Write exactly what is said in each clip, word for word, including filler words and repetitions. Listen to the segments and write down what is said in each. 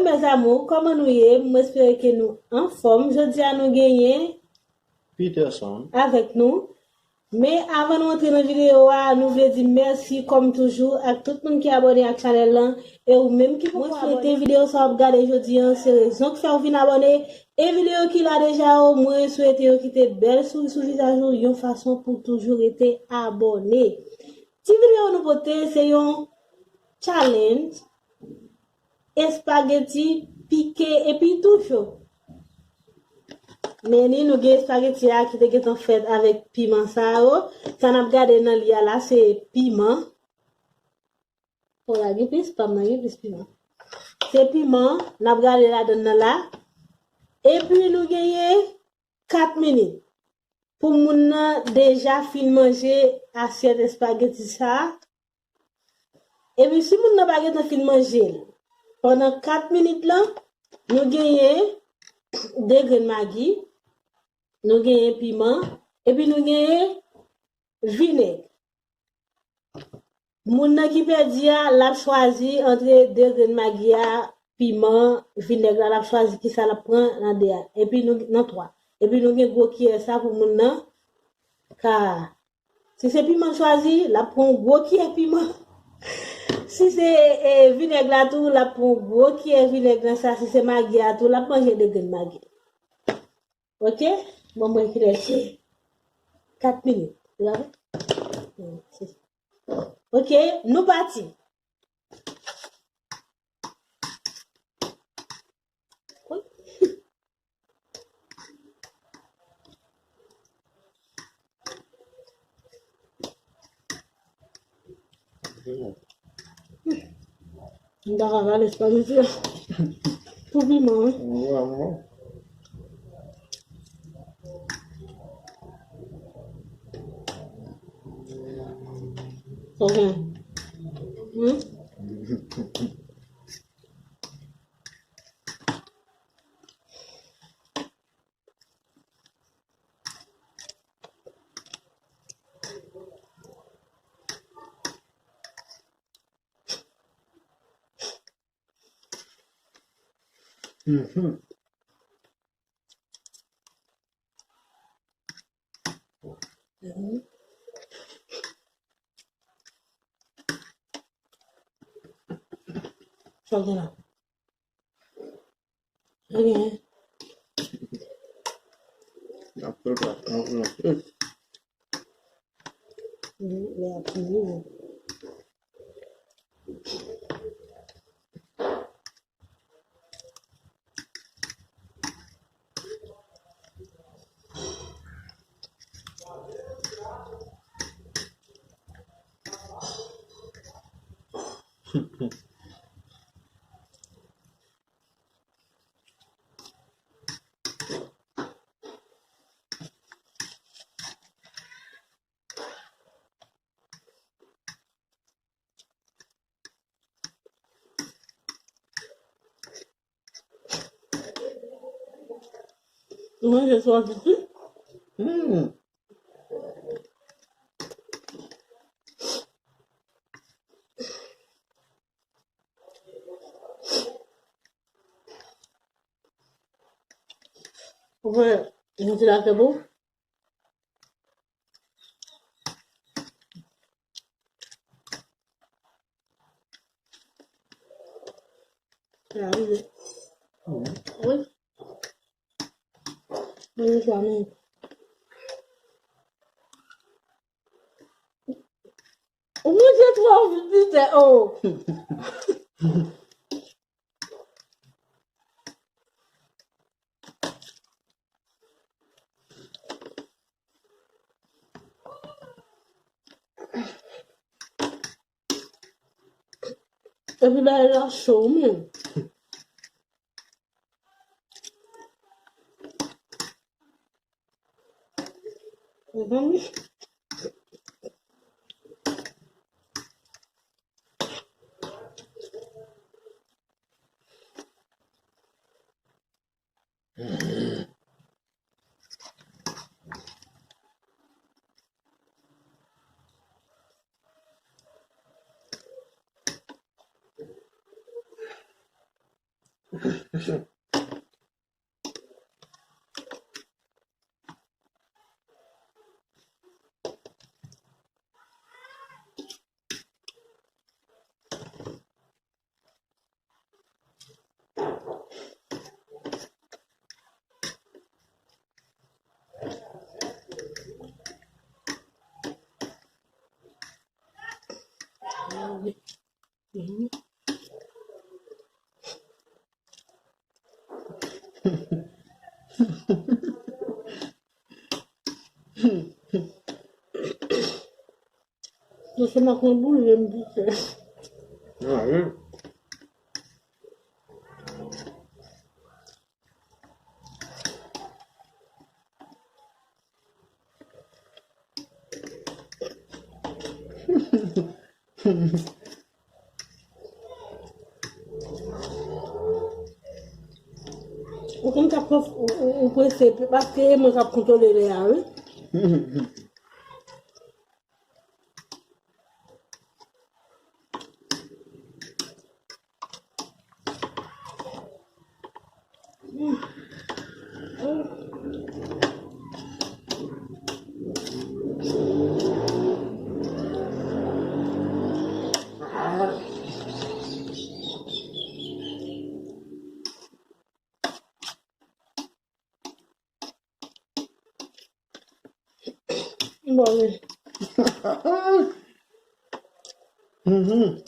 Mes amours, kòman nou ye? Mwen espere ke nou anfòm. Jodi a nou genyen Peterson avèk nou. Men avan nou antre nan videyo a, nou vle di mèsi kòm toujou ak tout moun ki abòne ak chanèl lan. E ou menm ki poko abòne, mwen swete videyo sa w ap gade jodi a se rezon ki fè w vin abòne. E videyo ki la deja yo, mwen swete yo kite bèl souri sou vizaj ou yon fason pou w toujou rete abòne. Ti videyo nou pote se yon challenge espageti pike epi tou cho. Men ni nou gen espageti a ki te gentan fèt avèk piman sa yo. Sa n ap gade nan li a la se piman. Pou la gen plis, pa m nan gen plis piman. Se piman n ap gade ladan nan la. Epi nou genyen kat minit pou moun nan deja fin manje asyèt espageti sa a. Epi si moun nan pa gentan fin manje l, pandan kat minit lan, nou genyen de grenn magi, nou genyen piman, epi nou genyen vinèg. Moun nan ki pèdi a, l ap chwazi antre de grenn magi a, piman, vinèg la, l ap chwazi kisa l ap pran nan de a. Epi nou, nan twa. Epi nou gen gwo kiyè sa pou moun nan ka. Si se piman l chwazi, l ap pran yon gwo kiyè piman. Si se, e, vinèg la tou, l ap pran yon gwo kiyè vinèg nan sa. Si se magi a tou, l ap manje de grenn magi. Ok? Bon, mwen kilè se. Kat minit. Ou la vè? Hmm, se sa. Ok, nou pati. M ta ka vale espageti a. Pou piman, wi. Vrèman. Ok. Hmm? Mhm. Mhm. Sa gen la. Ebyen. N ap fè l pa, n ap fè l. Lè ap fini. Ou manje swa piti? Hmm. Ou fè yon ti lakè pou. Sa rive. Wi. Mwen sa men. Ou manje twò vit, Peter. Oh. Epi bagay la cho, men. Mhm. Yo se nan konn boule m di fè. Ah, wi. Ou konn k ap, ou, ou, ou prese, paske e mwen k ap kontwole lè a, wi. Bon, wi. Mhm.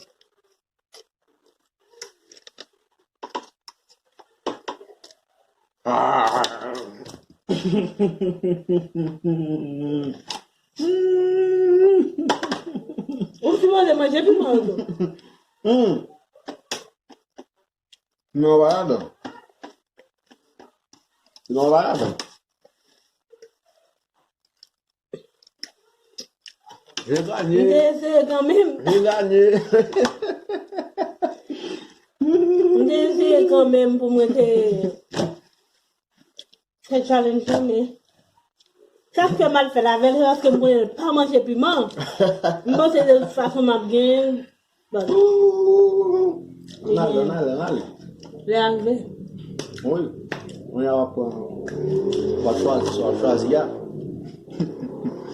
Ah. Ou sipoze manje piman tou. Mm. Non, pa ladan. Non, pa ladan. Je ganye. M te eseye kanmenm. Je ganye. M te eseye kanmenm pou mwen te fè challenge lan, men sa k fè m al fè l avè l, se paske m konnen l pa manje piman. M panse de tout fason m ap gen. Bon. Ann ale, ann ale, ann ale. Lè a rive. Wi. Kounye a w ap pran, w ap chwazi sa w ap chwazi a.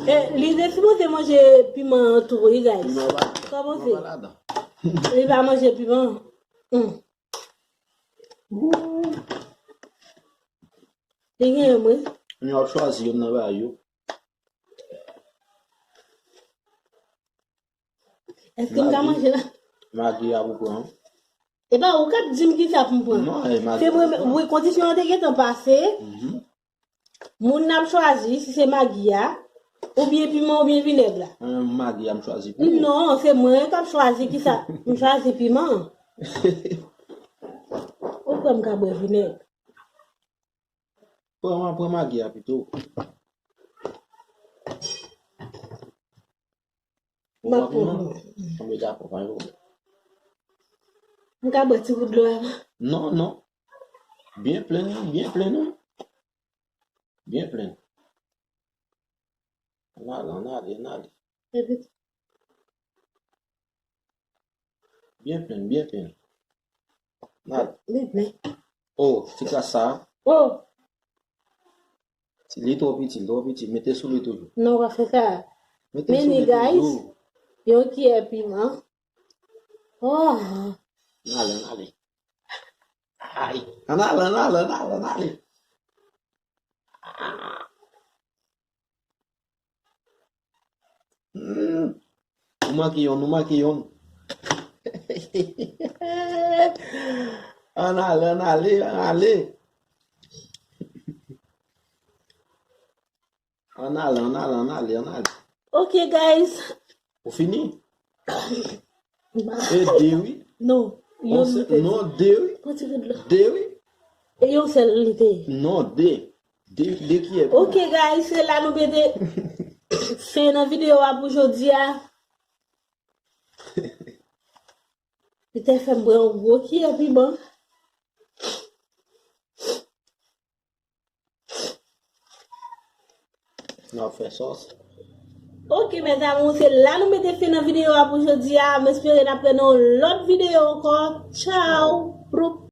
E, li te sipoze manje piman an tou, wi, guys. Piman pa, kòman piman se? Pa ladan. Li pa manje piman. Hmm. Li genyen, wi. Kounye a w ap chwazi youn nan bagay yo. Èske m ka manje la? Magi a pou pran. E pa ou k ap di m kisa pou m pran. Non, e magi. Se mwen, wi, kondisyon an te gentan pase. Mhm. Moun nan ap chwazi si se magi a, oubyen piman, oubyen vinèg la. Mwen menm magi a m chwazi pou ou. Non, se mwen k ap chwazi kisa. M chwazi piman. Ou kwè m ka bwè vinèg? Pran, pran magi a pito. M ap pran. Anben dakò, pa gen pwoblèm. M ka bwè ti gout dlo a? Non, non. Byen plen, wi, byen plen, wi. Byen plen. Ann ale, ann ale, ann ale. Epi Byen plen, byen plen. Ann ale. Li plen. Oh, ti kras sa. Oh. Li twò piti, li twò piti. Mete sou li toujou. Non, pa fè sa. Mete sou li toujou. Men ni, guys, yon kiyè piman. Oh. Ann ale, ann ale. Ay. Ann ale, ann ale, ann ale, ann ale. Hmm. Ou manke yonn, ou manke yonn. Ann ale, ann ale, ann ale. Ann ale, ann ale, ann ale, ann ale. Ok, guys. Ou fini? E de, wi. Non. Yon sèl, non, de, wi. Pran ti gout dlo. De, wi. E yon sèl li te ye. Non, de. De, de kiyè piman. Ok, guys, se la nou mete fen nan videyo a pou jodi a. Li te fè m bwè yon gwo kiyè piman. N ap fè sòs. Ok, mes amours, se la nou mete fen nan videyo a pou jodi a. M espere n ap wè nan yon lòt videyo ankò. Tchao. Proup.